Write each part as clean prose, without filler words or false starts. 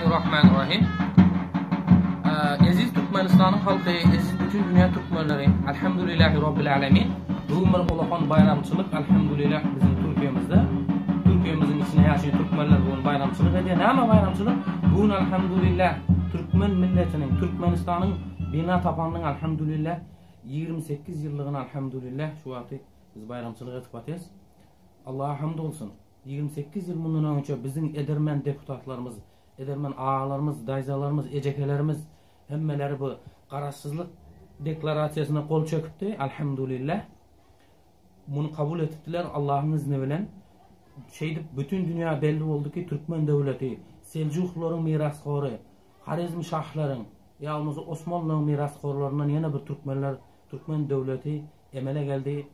Bismillahirrahmanirrahim. Eziz Türkmenistanyň halky, eziz bütün dünýä türkmenleri, Elhamdülillahi Robbil Alemin. Bugün bir ulakan baýramçylyk, Elhamdülillah biziň Türkiýemizde. Türkiýemiziň içinde ýaşaýan türkmenler bugün baýramçylyk edýär. Näme baýramçylyk? Bugün Elhamdülillah türkmen milletiniň, Türkmenistanyň bina tapanynyň Elhamdülillah 28 ýyllygyny Elhamdülillah şu wagty biz baýramçylyk edip atýas. Allaha hamd bolsun. 28 ýyl mundan öňçe biziň edermen deputatlarymyz, edermen agalarymyz, daýzalarymyz, ejekelerimiz hemmeleri bu Garaşsyzlyk deklarasiýasyna gol çekipdi. Alhamdulillah. Muny kabul etipdiler Allahyň izni bilen. Şeýdip bütün dünýä belli boldy ki, türkmen döwleti Seljuklaryň mirashory, Horezm şahlaryň, ýa bolmasa Osmanlylaryň mirashorlaryndan ýene bir türkmenler, türkmen döwleti emele geldi.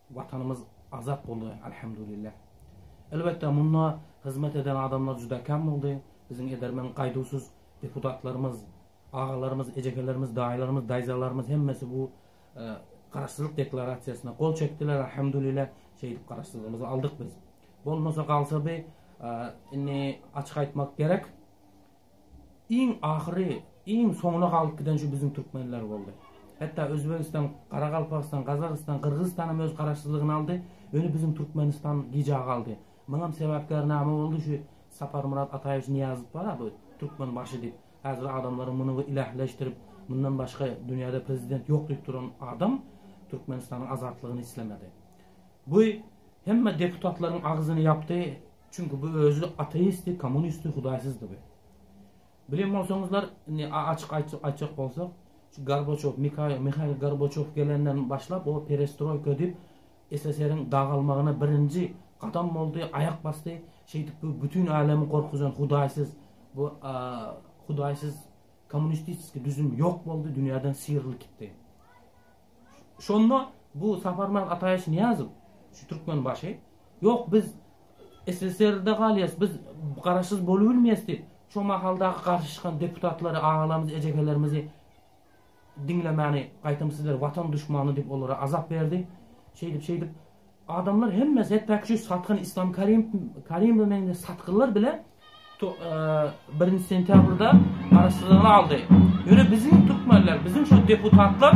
Watanymyz azat boldy Alhamdulillah. Elbetde munda hyzmat eden adamlar juda kem boldy. Biziň edermen gaýduwsyz deputatlarymyz, agalarymyz, ejekelerimiz, daýylarymyz, daýzalarymyz hemmesi bu Garaşsyzlyk deklarasiýasyna gol çekdiler Alhamdulillah. Şeýdip garaşsyzlygymyzy aldyk biz. Bolmasa galsa bi indi açyk aýtmak gerek. Iň ahyry, iň soňuna galyp giden şu biziň türkmenler boldy. Hatda Özbegistan, Garagalpagystan, Gazagystan, Gyrgyzystan hem öz garaşsyzlygyny aldy. Ýöne biziň Türkmenistan gijä galdy. Muňam sebäpkäri name boldy? Şu Saparmyrat Ataýewiç Nyýazow bar-a bu Türkmenbaşy diýip, häzir adamlaryň muny ilähleşdirip, mundan başga dünýäde prezident ýok diýip duran adam Türkmenistanyň azatlygyny islemedi. Bu hemme deputatlaryň agzyny ýapdy. Çünki bu özi ateistdi, kommunistdi, hudaýsyzdy bu. Bilen bolsaňyzlar, indi açyk aýtjak bolsak, şu Gorbaçow, Mihail Gorbaçow gelenden başlap o perestroýka diýip SSR-iň dagalmagyna birinji gadam boldy, aýak basdy. Şeýdip bu bütin älemi gorkuzan hudaýsyz bu hudaýsyz kommunistiski düzüm ýok boldy, dünýäden syrylyp gitdi. Şonda bu Saparmyrat Ataýewiç Nyýazow, şu Türkmenbaşy, Ýok, biz SSR-de galýas, biz garaşsyz bolubilmeýäs diýip, şo mahaldaky garşy çykan deputatlary, agalarymyzy, ejekelerimizi diňlemäni, gaýtam sizler watan duşmany diýip olara azap berdi. Şeýdip, şeýdip adamlar hemmesi, hetdaki şu satgyn Islam Karim, Karimowa meňzeş satgynlar bile birinji sentýabrda garaşsyzlygyny aldy. Ýöne biziň türkmenler, biziň şu deputatlar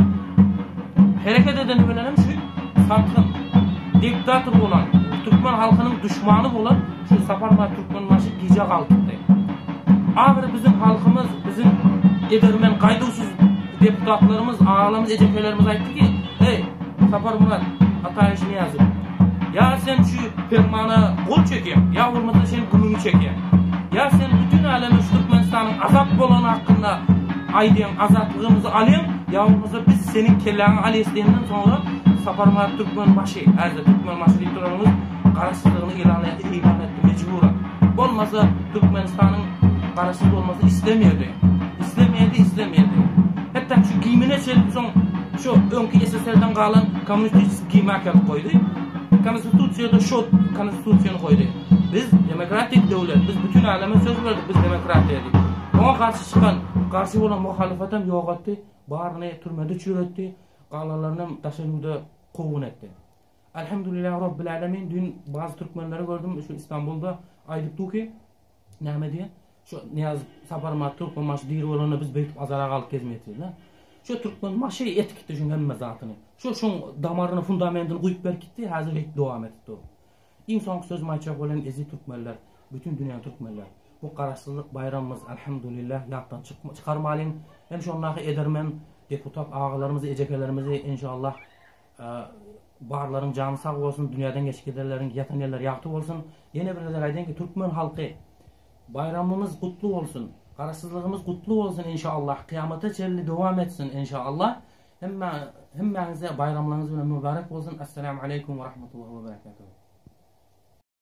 hereket edeni bilen hem şu satgyn, diktator bolan, türkmen halkynyň duşmany bolan şu Saparmyrat Türkmenbaşy gijä galypdy. Ahyry biziň halkymyz, biziň edermen, gaýduwsyz deputatlarymyz, agalarymyz, ejekelerimiz aýtdy ki, Eý, Saparmyrat Ataýewiç Nyýazow, ýa sen şu permana gol çekýäň, ýa bolmasa sen günüňi çekýäň. Ýa sen bütin äleme şu Türkmenistanyň azat bolany hakynda aýdýaň, azatlygymyzy alýaň, ýa bolmasa biz seniň kelläňi alýas diýenden soňra Saparmyrat Türkmenbaşy, häzir Türkmenbaşy diýip duranymyz garaşsyzlygyny yglan etdi mejburan. Bolmasa Türkmenistanyň garaşsyz bolmasyny islemeýärdi. Islemeýärdi, islemeýärdi. Hatda şu gimine çenli soň şu öňki SSR-den galan kommunistik gimi äkelip goýdy. Konstitusiýada şo konstitusiýany goýdy. Biz demokratik döwlet, biz bütün äleme söz berdik, biz demokratiýa diýip. Oňa garşy çykan, garşy bolan muhalyfatam ýok etdi, baryny türmede çüretdi, galanlarynam daşary ýurda kowgun etdi. Elhamdülillah Rabbil Alemin dün bazı türkmenleri gördüm şu İstanbul'da aýdyp dur ki näme diýen şu Niýaz Saparmyrat Türkmenbaşy diri bolanda biz beýdip azara galyp gezmeýärdik. Şu Türkmenbaşy etip gitdi şuň hemme zatyny. Şu şuň damaryny fundamentini guýup berip gitdi, häzir beýdip dowam edip dur. Iň soňky sözüm aýtjak bolýan eziz türkmenler, bütün dünýäň türkmenler. Bu garaşsyzlyk baýramymyz Elhamdülillah ýatdan çykarmalyň. Hem şondaky edermen deputat agalarymyzy, ejekelerimizi inşallah Barlaryň jany sag bolsun, dünýäden geçip gidenleriň ýatan ýerleri ýagty bolsun. Ýene bir gezek aýdaýyn ki, türkmen halky baýramymyz gutly bolsun. Garaşsyzlygymyz gutly bolsun inşallah. Kyýamata çenli dowam etsin inşallah. Hemme hemmäňize baýramlaryňyz bilen mübarek bolsun. Essalamu aleýkum we rahmetullahi we berekatuhu.